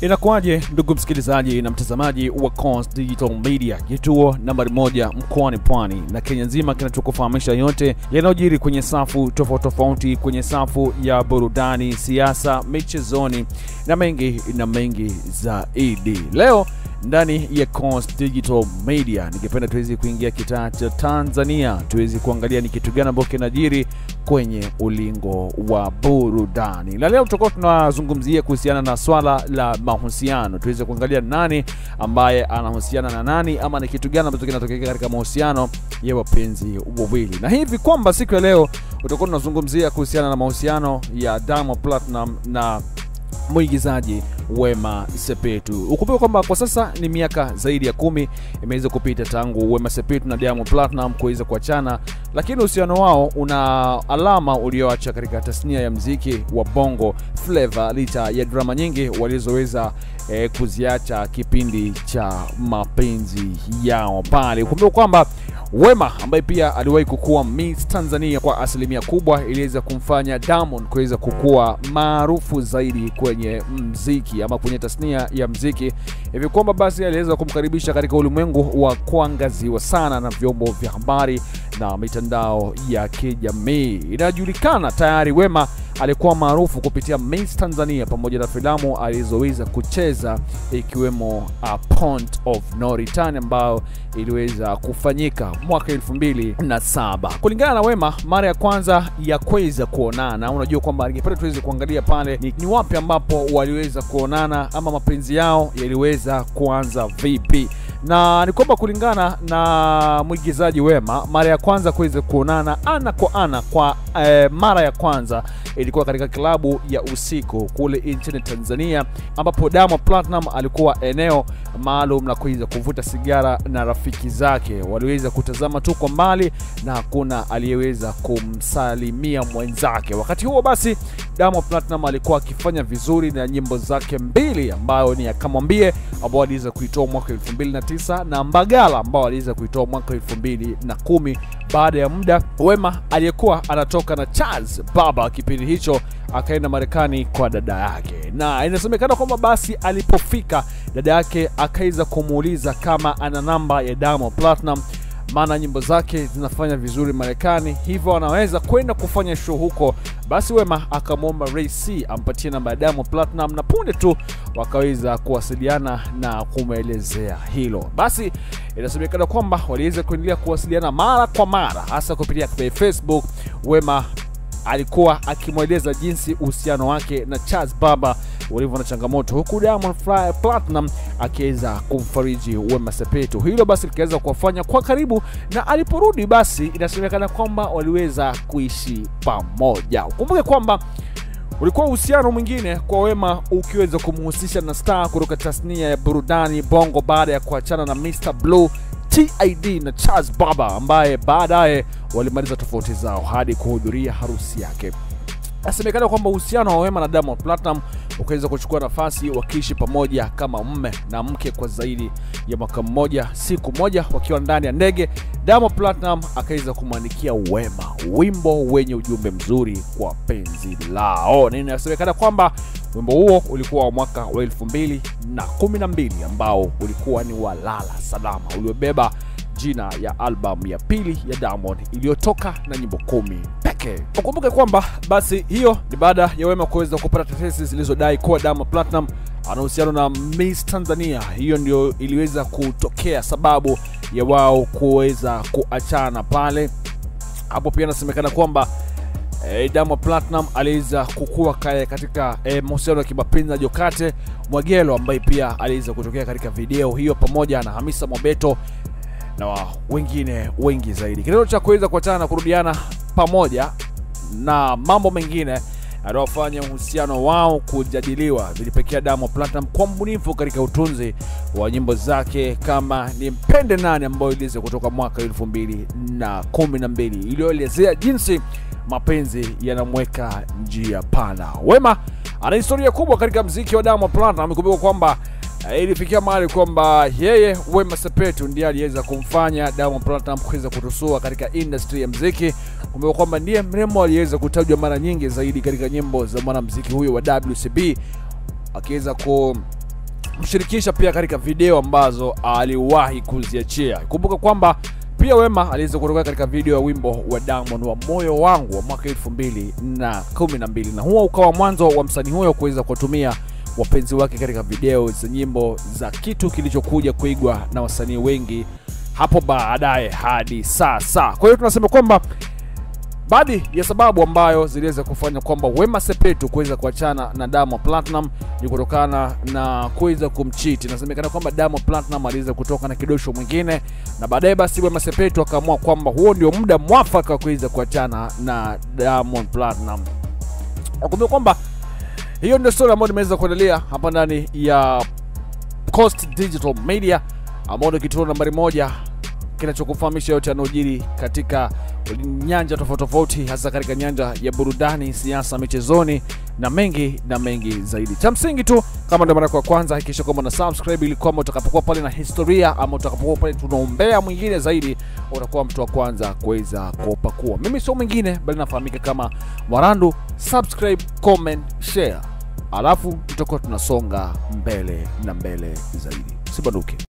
Inakuwaje ndugu msikilizaji na mtazamaji wa Coast Digital Media, kituo nambari 1 mkoani Pwani na Kenya nzima kinachokufahamisha yote yanayojiri kwenye safu tofauti tofauti, kwenye safu ya burudani, siasa, michezoni na mengi na mengi zaidi. Leo ndani ya Coast Digital Media ningependa tuweze kuingia kitaa cha Tanzania, tuweze kuangalia ni kitu gani ambacho kinajiri kwenye ulingo wa burudani. Na leo tutakuwa tunazungumzia kuhusiana na swala la mahusiano, tuweze kuangalia nani ambaye anahusiana na nani ama ni kitu gani ambacho kinatokea katika mahusiano ya wapenzi wawili. Na hivi kwamba siku ya leo tutakuwa tunazungumzia kuhusiana na mahusiano ya Diamond Platnumz na mwigizaji Wema Sepetu. Ukumbuke kwamba kwa sasa ni miaka zaidi ya 10 imeweza kupita tangu Wema Sepetu na Diamond Platnumz kuweza kuachana, lakini uhusiano wao una alama ulioacha katika tasnia ya muziki wa Bongo Flava licha ya drama nyingi walizoweza kuziacha kipindi cha mapenzi yao pale. Ukumbuke kwamba Wema ambaye pia aliwahi kukua Miss Tanzania kwa asilimia kubwa iliweza kumfanya Diamond kuweza kukua maarufu zaidi kwenye mziki ama kwenye tasnia ya mziki, hivi kwamba basi aliweza kumkaribisha katika ulimwengu wa kuangaziwa sana na vyombo vya habari na mitandao ya kijamii. Inajulikana tayari Wema alikuwa maarufu kupitia Miss Tanzania pamoja na filamu alizoweza kucheza ikiwemo A Point of No Return ambayo iliweza kufanyika mwaka 2007. Kulingana na Wema, mara ya kwanza ya kuweza kuonana, unajua kwamba ningependa tuweze kuangalia pale ni wapi ambapo waliweza kuonana ama mapenzi yao yaliweza kuanza vipi. Na ni kwamba kulingana na mwigizaji Wema, mara ya kwanza kuweza kuonana ana kwa ana kwa mara ya kwanza ilikuwa katika klabu ya usiku kule nchini Tanzania, ambapo Diamond Platnumz alikuwa eneo maalum la kuweza kuvuta sigara na rafiki zake. Waliweza kutazama tu kwa mbali na hakuna aliyeweza kumsalimia mwenzake. Wakati huo basi Diamond Platnumz alikuwa akifanya vizuri na nyimbo zake mbili, ambayo ni Akamwambie ambao aliweza kuitoa mwaka 2009 na Mbagala ambao aliweza kuitoa mwaka 2010. Baada ya muda, Wema aliyekuwa anatoka na Charles Baba kipindi hicho akaenda Marekani kwa dada yake, na inasemekana kwamba basi alipofika dada yake akaweza kumuuliza kama ana namba ya Diamond Platnumz, maana nyimbo zake zinafanya vizuri Marekani, hivyo anaweza kwenda kufanya show huko. Basi Wema akamwomba Ray C ampatie namba ya Diamond Platnumz, na punde tu wakaweza kuwasiliana na kumwelezea hilo. Basi inasemekana kwamba waliweza kuendelea kuwasiliana mara kwa mara, hasa kupitia Facebook. Wema alikuwa akimweleza jinsi uhusiano wake na Charles Baba ulivyo na changamoto, huku Diamond Platnumz akiweza kumfariji Wema Sepetu. Hilo basi likaweza kuwafanya kwa karibu, na aliporudi basi inasemekana kwamba waliweza kuishi pamoja. Kumbuke kwamba ulikuwa uhusiano mwingine kwa Wema ukiweza kumhusisha na star kutoka tasnia ya burudani Bongo baada ya kuachana na Mr Blue, TID na Charles Baba, ambaye baadaye walimaliza tofauti zao hadi kuhudhuria harusi yake. Inasemekana kwamba uhusiano wa Wema na Diamond Platnumz ukaweza kuchukua nafasi wakiishi pamoja kama mume na mke kwa zaidi ya mwaka mmoja. Siku moja wakiwa ndani ya ndege, Diamond Platnumz akaweza kumwandikia Wema wimbo wenye ujumbe mzuri kwa penzi lao. Na inasemekana kwamba wimbo huo ulikuwa wa mwaka wa 2012 ambao ulikuwa ni wa Lala Salama, uliobeba jina ya album ya pili ya Diamond iliyotoka na nyimbo 10 pekee. Ukumbuke kwamba basi hiyo ni baada ya Wema kuweza kupata tetesi zilizodai kuwa Diamond Platnumz ana uhusiano na Miss Tanzania. Hiyo ndio iliweza kutokea sababu ya wao kuweza kuachana pale. Hapo pia inasemekana kwamba Diamond Platnumz aliweza kukua katika mahusiano ya kimapenzi na Jokate Mwegelo, ambaye pia aliweza kutokea katika video hiyo pamoja na Hamisa Mobeto na wengine wengi zaidi. Kitendo cha kuweza kuachana na kurudiana pamoja na mambo mengine yanayofanya uhusiano wao kujadiliwa vilipekea Diamond Platnumz kwa mbunifu katika utunzi wa nyimbo zake kama Nimpende Nani ambayo iliweza kutoka mwaka 2012, iliyoelezea jinsi mapenzi yanamweka njia pana. Wema ana historia kubwa katika mziki wa Diamond Platnumz. Amekumbuka kwamba ilifikia mahali kwamba yeye Wema Sepetu ndiye aliweza kumfanya Diamond Platnumz kuweza kutusua katika industry ya mziki. Kumbuka kwamba ndiye mrembo aliyeweza kutajwa mara nyingi zaidi katika nyimbo za mwanamuziki huyo wa WCB, akiweza kumshirikisha pia katika video ambazo aliwahi kuziachia. Kumbuka kwamba pia Wema aliweza kutoka katika video ya wimbo wa Diamond wa Moyo Wangu wa mwaka 2012, na huo ukawa mwanzo wa msanii huyo kuweza kutumia wapenzi wake katika video za nyimbo za kitu kilichokuja kuigwa na wasanii wengi hapo baadaye hadi sasa. Kwa hiyo tunasema kwamba baadhi ya sababu ambayo ziliweza kufanya kwamba Wema Sepetu kuweza kuachana na Diamond Platnumz ni kutokana na kuweza kumcheat. Inasemekana kwamba Diamond Platnumz aliweza kutoka na kidosho mwingine, na baadaye basi Wema Sepetu akaamua kwamba huo ndio muda mwafaka kuweza kuachana na Diamond Platnumz. Nakumbuka kwamba hiyo ndio story ambayo nimeweza kuendelea hapa ndani ya Coast Digital Media, ambao ni kituo nambari 1 kinachokufahamisha yote yanayojiri katika nyanja tofauti tofauti, hasa katika nyanja ya burudani, siasa, michezoni na mengi na mengi zaidi. Cha msingi tu, kama ndio mara yako ya kwanza, hakikisha kwamba una subscribe ili kwamba utakapokuwa pale na historia ama utakapokuwa pale tunaombea mwingine zaidi, utakuwa mtu wa kwanza kuweza kupakua. Mimi sio mwingine bali nafahamika kama Mwarandu. Subscribe, comment, share, alafu tutakuwa tunasonga mbele na mbele zaidi. Usibanduke.